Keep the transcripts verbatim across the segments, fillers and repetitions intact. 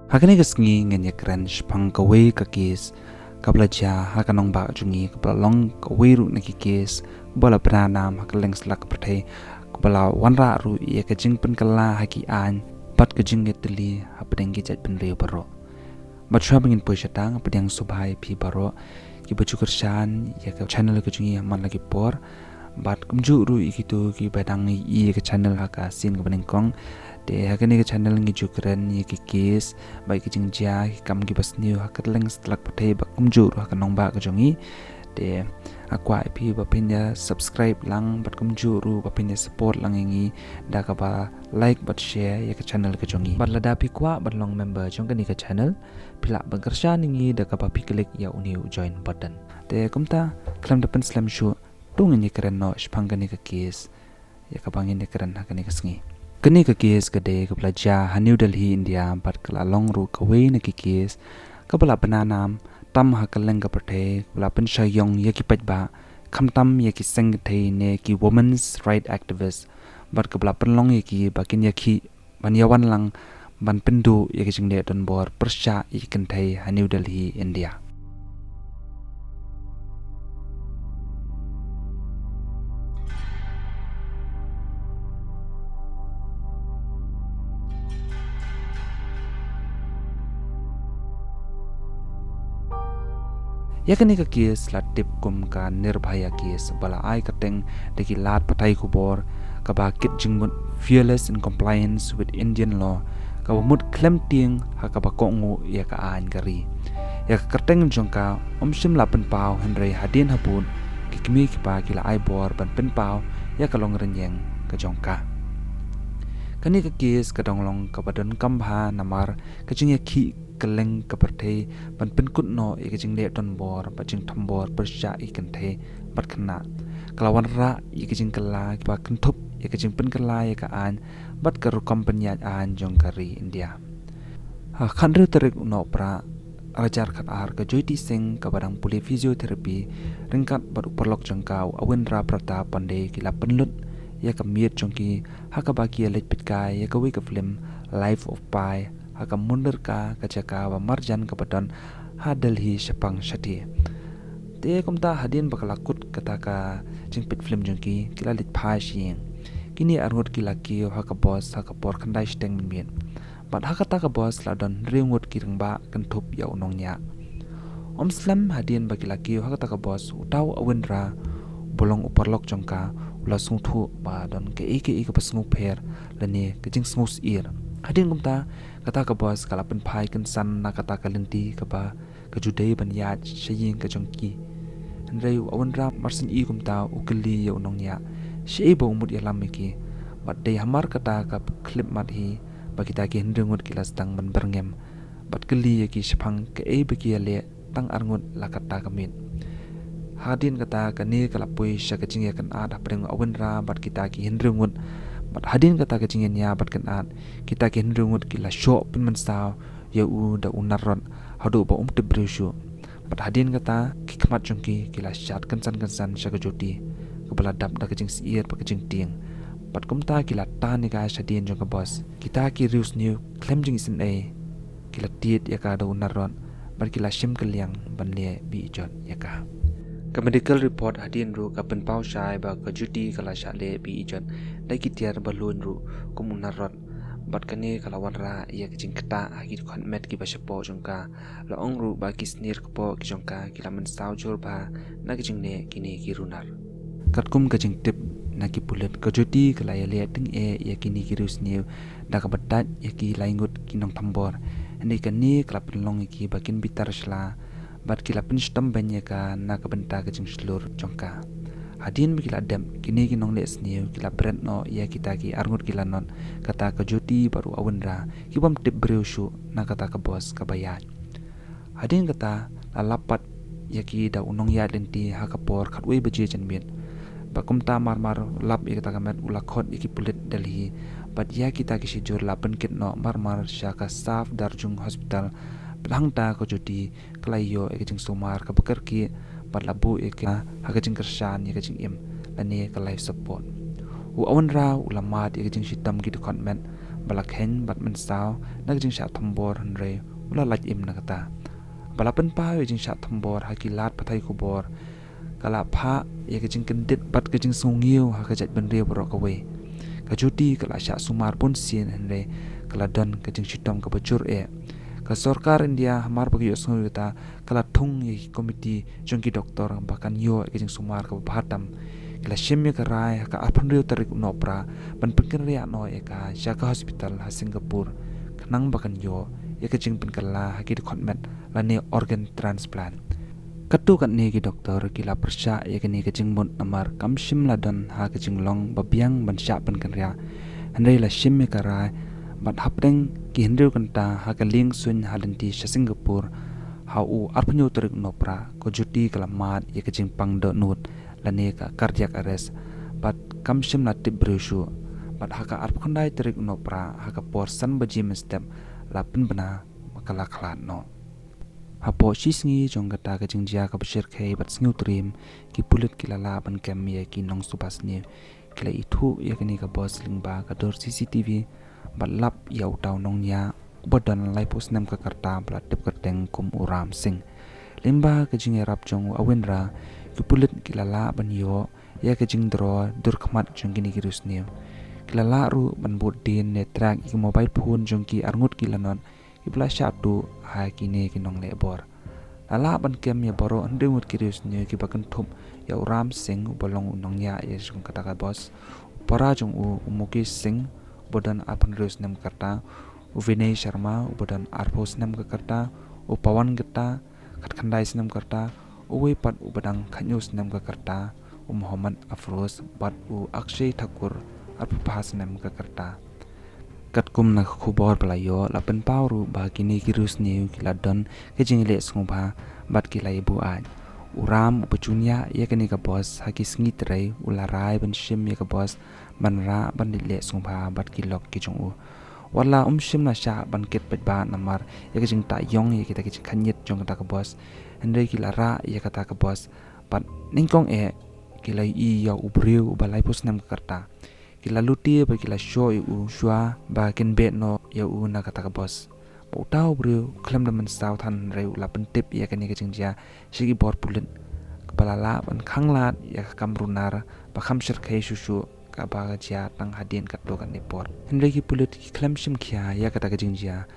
Ha kane ka sngi ngin ïakren shaphang kawei ka case kaba la jia ha ka nongbah jong ngi, kaba la long kawei ruh na ki case kaba la bna nam ha kylleng satlak ka pyrthei, kaba la wanrah ruh ïa ka jingpynkylla ha ki aiñ bad ka jingïatylli hapdeng ki jaitbynriew baroh. Bad shuwa ba ngin poi shatang, pdiang sngewbha ïa phi baroh kiba ju kyrshan ïa ka channel ka jong ngi man la ki por. Bad kumjuh ruh ïa kito kiba dang ïohi ïa ka channel ha ka sien kaba nyngkong. Te ha kane ka channel ngi ju kren ïa ki case bad ïa ki jingjia, ki kam kiba sniew ha kylleng satlak pyrthei bad kumjuh ruh ha ka nongbah ka jong ngi. Te nga kwah ïa phi ba phin ïa subscribe lang bad kumjuh ruh ba phin ïa support lang ïa ngi da kaba like bad share ïa ka channel ka jong ngi. Bad lada phi kwah ban long member jong kane ka channel, phi lah ban kyrshan ïa ngi da kaba phi click ïa une u join button. Te kumta, khlem da pynslem shuh, to ngin ïakren noh shaphang kane ka case ïa kaba ngin ïakren ha kane ka sngi. Kane ka case ka dei kaba la jia ha New Delhi, India, bad ka la long ruh kawei na ki case kaba la bna nam tam ha kylleng ka pyrthei, kaba la pynshah ïong ïa ki paidbah, khamtam ïa ki seng kynthei ne ki women's right activist, bad kaba la pynlong ïa ki ba kin ïakhih ban ïawan lang ban pynduh ïa ka jingleh donbor pyrshah ïa ki kynthei ha New Delhi, India. Ïa kane ka case la tip kum ka Nirbhaya case, ba la ai kyrteng da ki lad pathai khubor kaba kit jingmut Fearless in Compliance with Indian Law, kaba mut khlem tieng ha kaba kohnguh ïa ka aiñ ka ri. Ïa ka kyrteng jong ka ym shym la pynpaw, hynrei hadien habud ki kmie ki kpa ki la ai bor ban pynpaw ïa ka longrynïeng ka jong ka. Kane ka case ka dang long kaba donkam bha namar ka jingïakhih kylleng ka pyrthei ban pynkut noh ïa ka jingleh donbor bad jingthombor pyrshah ïa ki kynthei bad khynnah. Ka la wanrah ïa ka jingkylla kaba kynthup ïa ka jingpynkylla ïa ka aiñ bad ka rukom pynïaid aiñ jong ka ri India. Ha ka khathynriew tarik u Nohprah arhajar khatar, ka Jyoti Singh kaba dang pule physiotherapy ryngkat bad u paralok jong ka u Awindra Pratap Pandey ki la pynlut ïa ka miet jong ki ha kaba ki ïaleit peitkai ïa kawei ka film Life of Pi ha ka Munirka, ka jaka ba marjan kaba don ha Delhi shaphang shathie. Te kumta hadien ba ka la kut kata ka jingpeit film jong ki, ki la leit phai sha ïing. Kine arngut ki la kiew ha ka bus ha ka por khyndai shiteng mynmiet. Bad ha kata ka bus la don hynriew ngut ki rangbah kynthup ïa u nongñiah. Ym slem hadien ba ki la kiew ha kata ka bus, uta u Awindra uba long u paralok jong ka u la sngewthuh ba don kaei kaei kaba sngewpher lane ka jingsngewsyier. Hadien kumta kata ka bus ka la pynphai kynsan na kata ka lynti kaba ka ju dei ban ïaid sha ïing ka jong ki. Hynrei u Awindra mar syn i kumta u kylli ïa u nongñiah shaei ba u mut ïalam ïa ki. Bad dei hamar kata ka khyllipmat hi ba kita ki hynriew ngut ki la sdang ban byrngem bad kylli ïa ki shaphang kaei ba ki ïaleh tang arngut la katta ka miet. Hadien kata kane ka la poi sha ka jingïakynad hapdeng u Awindra bad kita ki hynriew ngut. Bad hadien kata ka jingïania bad kynad, kita ki hynriew ngut ki la shoh pynmynsaw ïa u da u narrot haduh ba um tip briew shuh. Bad hadien kata ki khmat jong ki ki la shad kynsan kynsan sha ka Jyoti kaba la dap da ka jingsyier bad ka jingtieng. Bad kumta ki la tan ïa ka shadien jong ka bus. Kita ki riewsniew khlem jingisynei ki la tied ïa ka da u narrot bad ki la shim kylliang ban leh beh ijot ïa ka. Ka medical report hadien ruh ka pynpaw shai ba ka Jyoti ka la shah leh beh ijot da ki tiar ba luin ruh kum u narrot. Bad kane ka la wanrah ïa ka jingktah ha ki dkhot met kiba shapoh jong ka. La ong ruh ba ki snier kpoh ki jong ka ki la mynsaw jur bha na ka jingleh kine ki runar. Katkum ka jingtip na ki pulit, ka Jyoti ka la ïaleh tyngeh ïa kine ki riewsniew da kaba dait ïa ki lai ngut ki nongthombor. Hynrei kane ka la pynlong ïa ki ba kin bitar shla bad ki la pynshitom beiñ ïa ka na ka bynta ka jingshlur jong ka. Hadien ba ki la dep, kine ki nongleh sniew ki la bret noh ïa kita ki arngut ki lanot, kata ka Jyoti bad u Awindra, ki bym tip briew shuh na kata ka bos kaba ïaid. Hadien kata la lap pat ïa ki da u nongïaid lynti ha ka por khatwei baje janmiet. Bad kumta marmar lap ïa kata ka met u la khot ïa ki pulit Delhi bad ïa kita ki shijur la pynkit noh marmar sha ka Safdarjung Hospital. Bad hangta ka Jyoti ka la ïoh ïa ka jingsumar kaba kyrkieh bad la buh ïa ka ha ka jingkyrshan ïa ka jingim lane ka life support. U Awindra u la mad ïa ka jingshitom ki dkhot met ba la kheiñ bad mynsaw na ka jingshah thombor, hynrei u la lait im na kata. Ba la pynpaw ïa ka jingshah thombor ha ki lad pathai khubor, ka la phah ïa ka jingkyndit bad ka jingsngewsih ha ka jaitbynriew baroh kawei. Ka Jyoti ka la shah sumar bun sien, hynrei ka la don ka jingshitom kaba jur eh. Ka sorkar India, hamar ba ka ïohsngew ïa kata, ka la thung ïa ki komiti jong ki doktor ba kan ïoh ïa ka jingsumar kaba bha tam. Ki la shim ïa ka rai ha ka arphew hynriew tarik u Nohprah ban pynkynriah noh ïa ka sha ka hospital ha Singapore, khnang ba kan ïoh ïa ka jingpynkylla ha ki dkhot met lane organ transplant. Katto katne ki doktor ki la pyrshah ïa kane ka jingmut, namar kam shym la don ha ka jinglong ba biang ban shah pynkynriah. Hynrei la shim ïa ka rai, bad hapdeng ki hynriew kynta ha ka lieng suiñ ha lynti sha Singapore, ha u arphew hynñiew tarik u Nohprah, ka Jyoti ka la mad ïa ka jingpang dohnud lane ka cardiac arrest, bad kam shym la tip briew shuh. Bad ha ka arphew khyndai tarik u Nohprah, ha ka por san baje mynstep, la pynbna ba ka la khlad noh. Hapoh shi sngi jong kata ka jingjia kaba shyrkhei bad sngewtriem, ki pulit ki la lah ban kem ïa ki nongsuba sniew. Ki la ithuh ïa kane ka bos lyngba ka dur C C T V, bad lap ïa uta u nongñiah uba don laiphew snem ka rta ba la tip kyrteng kum u Ram Singh. Lyngba ka jingïarap jong u Awindra, ki pulit ki la lah ban ïoh ïa ka jingdro dur khmat jong kine ki riewsniew. Ki la lah ruh ban bud dien ne track ïa ki mobile phone jong ki arngut ki lanot kiba la shah tuh ha kine ki nongleh bor. La lah ban kem ïa baroh hynriew ngut ki riewsniew kiba kynthup ïa u Ram Singh uba long u nongñiah ïa jong kata ka bos, u para jong u, u Mukesh Singh uba don arphew hynriew snem ka rta, u Vinay Sharma uba don arphew snem ka rta, u Pawan Gupta, khatkhyndai snem ka rta, uwei pat uba dang khathynñiew snem ka rta, u Mohammad Afroz, bad u Akshay Thakur, arphew phra snem ka rta. Katkum na ka khubor ba la ïoh, la pynpaw ruh ba kine ki riewsniew ki la don ka jingleh sngewbha bad ki la ïa buaid. U Ram uba ju ñiah ïa kane ka bos ha ki sngi trei, u la rai ban shim ïa ka bos ban rah ban leit leh sngewbha bad ki lok ki jong u. Wat la um shym la shah ban kit paidbah namar ïa ka jingtah ïong ïa kita ki jingkhangñiat jong kata ka bos, hynrei ki la rah ïa kata ka bos, bad nyngkong eh ki la ïohi ïa u briew uba laiphew snem ka rta. Ki la lute bad ki la shoh ïa u shuwa ba kin beh noh ïa u na kata ka bos. Bad uta u briew khlem da mynsaw than hynrei u la pyntip ïa kane ka jingjia sha ki bor pulit, kaba la lah ban khanglad ïa ka kam runar ba kham shyrkhei shuh shuh kaba ka jia tang hadien katto katne por. Hynrei ki pulit ki khlem shim khia ïa kata ka jingjia,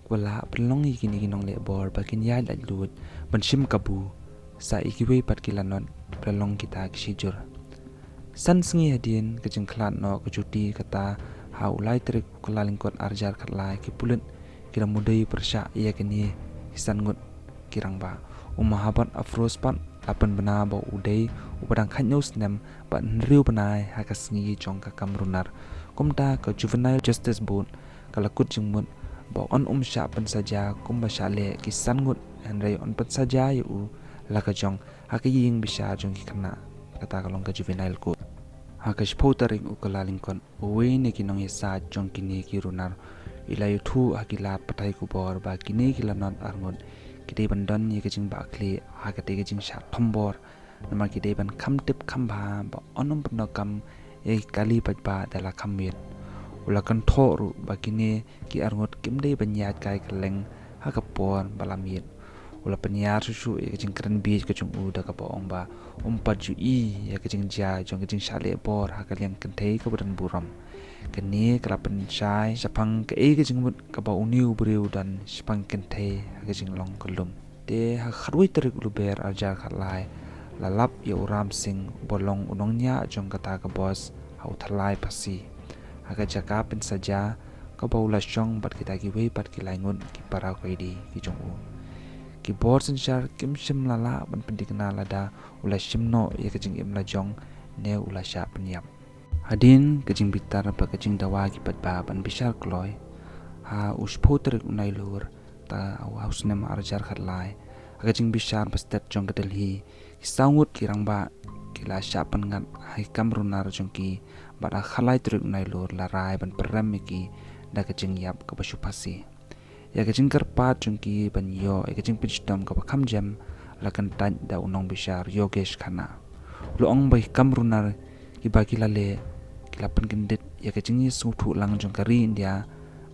kaba la pynlong ïa kine ki nongleh bor ba kin ïaid laitluid ban shim kabu sa ïa kiwei pat ki lanot ba la long kita ki shijur. San sngi hadien ka jingkhlad noh ka Jyoti, kata ha u lai tarik u Kyllalyngkot arhajar khatlai, ki pulit ki la mudui pyrshah ïa kine ki san ngut ki rangbah. U Mohammad Afroz pat la pynbna ba u dei uba dang khathynñiew snem bad hynriew bnai ha ka sngi jong ka kam runar. Kumta ka Juvenile Justice Board ka la kut jingmut ba yn um shah pynsaja kumba shah leh ki san ngut, hynrei yn pynsaja ïa u la ka jong ha ka ïing bishar jong ki khynnah, kata ka long ka Juvenile Court. Ha ka shiphew tarik u Kyllalyngkot, uwei na ki nongïasaid jong kine ki runar, i la ïathuh ha ki lad pathai khubor ba kine ki lanot arngut ki dei ban don ïa ka jingbahkhlieh ha katei ka jingshah thombor, namar ki dei ban kham tip kham bha ba yn ym pyndonkam ïa ki kali paidbah da la kham miet. U la kynthoh ruh ba kine ki arngut kim dei ban ïaid kai kylleng ha ka por ba la miet. U la pynïar shuh shuh ïa ka jingkren bieit ka jong u da kaba ong ba um pat ju i ïa ka jingjia jong ka jingshah leh bor ha ka liang kynthei kaba don burom. Kane ka la pynshai shaphang kaei ka jingmut kaba une u briew u don shaphang kynthei ha ka jinglong ka lum. Te ha khatwei tarik u Lber arhajar khatlai, la lap ïa u Ram Singh uba long u nongñiah jong kata ka bos ha u thalai phasi, ha ka jaka pynsaja kaba u la shong bad kita kiwei pat ki lai ngut ki para koidi ki jong u. Ki bor synshar kim shym la lah ban pynthikna lada u la shim noh ïa ka jingim la jong ne u la shah pynïap. Hadien ka jingbitar bad ka jingdawa ki paidbah ban bishar kloi, ha u shiphew tarik u Nailur, ta u ha u snem arhajar khatlai, ha ka jingbishar ba stet jong ka Delhi, ki saw ngut ki rangbah ki la shah pynngat ha ki kam runar jong ki, bad ha khatlai tarik u Nailur la rai ban pynrem ïa ki da ka jingïap kaba shu phasi. Ïa ka jingkyrpad jong ki ban ïoh ïa ka jingpynshitom kaba kham jem la kyntait da u nongbishar Yogesh Khanna. U la ong ba ki kam runar kiba ki la leh ki la pynkyndit ïa ka jingïasngewthuh lang jong ka ri India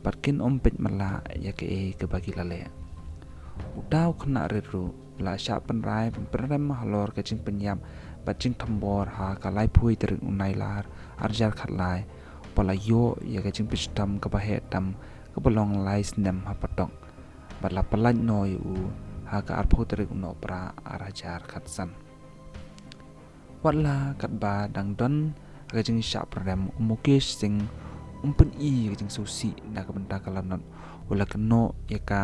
bad kin ym peit matlah ïa kaei kaba ki la leh. Uta u khynnah rit ruh u la shah pynrai pynrem halor ka jingpynïap bad jingthombor ha ka laiphew tarik u Nailar arhajar khatlai, ba la ïoh ïa ka jingpynshitom kaba heh tam kaba long lai snem ha patok, bad la pyllait noh ïa u ha ka arphew tarik u Nohprah arhajar khatsan. Wat la katba dang don ha ka jingshah pynrem, u Mukesh Singh um pyni ka jingsngewsih na ka bynta ka lanot. U la kynnoh ïa ka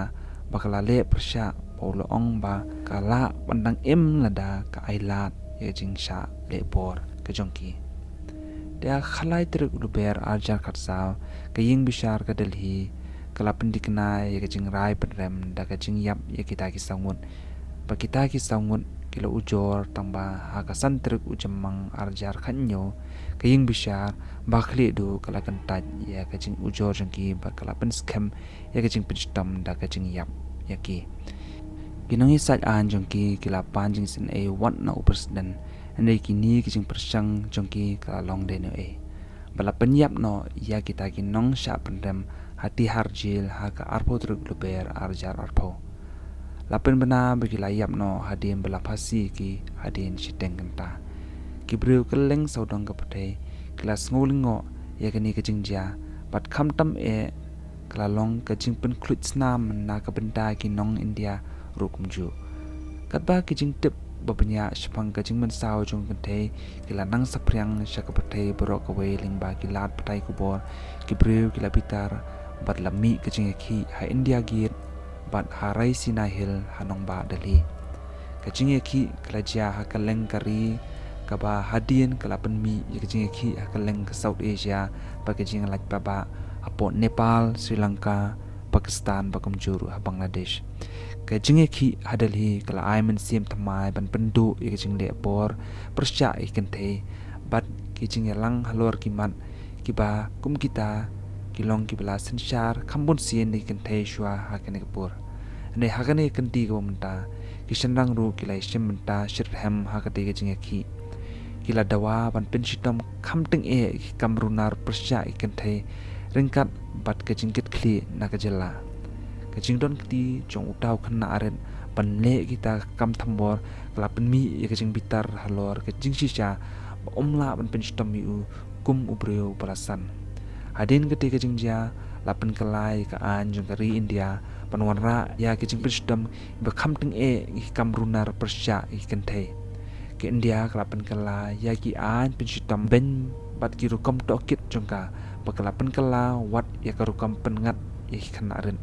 ba ka la leh pyrshah, ba u la ong ba ka lah ban dang im lada ka ailad ïa ka jingshah leh bor ka jong ki. Da ka khatlai tarik u Lber arhajar khatsaw, ka ïing bishar ka Delhi ka la pynthikna ïa ka jingrai pynrem da ka jingïap ïa kita ki saw ngut. Ba kita ki saw ngut ki la ujor, tangba ha ka san tarik u Jymmang arhajar khathynñiew, ka ïing bishar ba khlieh duh ka la kyntait ïa ka jingujor jong ki bad ka la pynskhem ïa ka jingpynshitom da ka jingïap ïa ki. Ki nongïasaid aiñ jong ki ki la pan jingsngewsih wat na u president, hynrei kine ki jingpyrshang jong ki ka la long dei ne ei. Ba la pynïap noh ïa kita ki nongshah pynrem ha Tihar Jail ha ka arphew tarik Lber arhajar arphew. La pynbna ba ki la ïap noh hadien ba la phasi ki hadien shiteng kynta. Ki briew kylleng sawdong ka pyrthei ki la sngewlyngngoh ïa kane ka jingjia, bad khamtam eh ka la long ka jingpynkhluit snam na ka bynta ki nong India ruh kumjuh. Katba ki jingtip ba bniah shaphang ka jingmynsaw jong ka kynthei ki la nang saphriang sha ka pyrthei baroh kawei lyngba ki lad pathai khubor, ki briew ki la bitar bad la mih ka jingïakhih ha India Gate bad ha Raisina Hill ha nongbah Delhi. Ka jingïakhih ka la jia ha kylleng ka ri, kaba hadien ka la pynmih ïa ka jingïakhih ha kylleng ka South Asia bad ka jingïalait paidbah hapoh Nepal, Sri Lanka, Pakistan bad kumjuh ruh ha Bangladesh. Ka jingïakhih ha Delhi ka la ai mynsiem thymmai ban pynduh ïa ka jingleh bor pyrshah ïa ki kynthei bad ki jingïalang halor ki mat, kiba kum kita ki long kiba la synshar kham bun sien ïa ki kynthei shuwa ha kane ka por. Hynrei ha kane ka kynti kaba mynta, ki shynrang ruh ki la ïashim bynta shitrhem ha katei ka jingïakhih. Ki la dawa ban pynshitom kham tyngeh ïa ki kam runar pyrshah ïa ki kynthei, ryngkat bad ka jingkitkhlieh na ka jylla. Ka jingdon kti jong uta u khynnah rit ban leh kita ki kam thombor ka la pynmih ïa ka jingbitar halor ka jingshisha, ba um lah ban pynshitom ïa u kum u briew ba la san. Hadien katei ka jingjia, la pynkylla ïa ka aiñ jong ka ri India ban wanrah ïa ka jingpynshitom ba kham tyngeh ïa ki kam runar pyrshah ïa ki kynthei. Ka India ka la pynkylla ïa ki aiñ pynshitom beiñ bad ki rukom tohkit jong ka, bad ka la pynkylla wat ïa ka rukom pynngat ïa ki khynnah rit.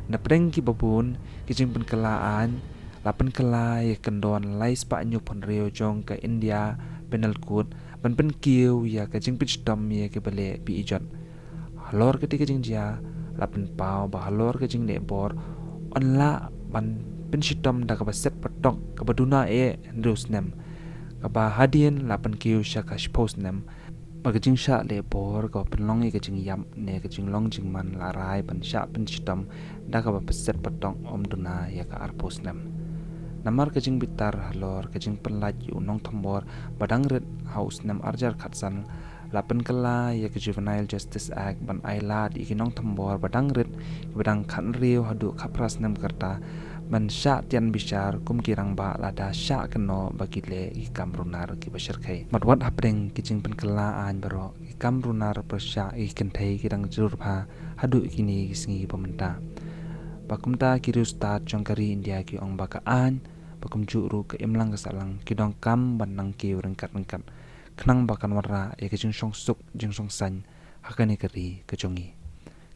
Napdeng kiba bun ki jingpynkylla aiñ, la pynkylla ïa ka kyndon lai spah hynñiewphew hynriew jong ka India Penal Code ban pynkiew ïa ka jingpynshitom ïa kiba leh be-ijot. Halor katei ka jingjia, la pynpaw ba halor ka jingleh bor, yn lah ban pynshitom da kaba set patok kaba duna eh hynriew snem, kaba hadien la pynkiew sha ka shiphew snem. Bad ka jingshah leh bor kaba pynlong ïa ka jingïap ne ka jinglong jingman la rai ban shah pynshitom da kaba set patok ym duna ïa ka arphew snem. Namar ka jingbitar halor ka jingpynlait ïa u nongthombor ba dang rit ha u snem arhajar khatsan, la pynkylla ïa ka Juvenile Justice Act ban ailad ïa ki nongthombor ba dang rit, kiba dang khathynriew haduh khatphra snem ka rta, ban shah tian bishar kum ki rangbah lada shah kynnoh ba ki leh ïa ki kam runar kiba shyrkhei. Bad wat hapdeng ki jingpynkylla aiñ baroh, ki kam runar pyrshah ïa ki kynthei ki dang jur bha haduh kine ki sngi ba mynta. Ba kumta ki riewstad jong ka ri India ki ong ba ka aiñ, ba kumjuh ruh ka imlang ka sahlang, ki donkam ban nang kiew ryngkat ryngkat, khnang ba kan wanrah ïa ka jingshongsuk jingshongsaiñ ha kane ka ri ka jong ngi.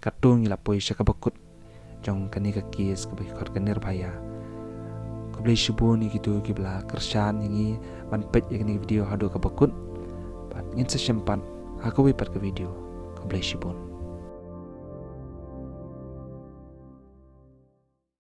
Katto ngi la poi sha kaba kut jong kane ka case kaba ki khot ka Nirbhaya. Khublei shibun ïa kito kiba la kyrshan ïa ngi ban peit ïa kane ka video haduh kaba kut. Bad ngin sa ïashem pat ha kawei pat ka video. Khublei shibun.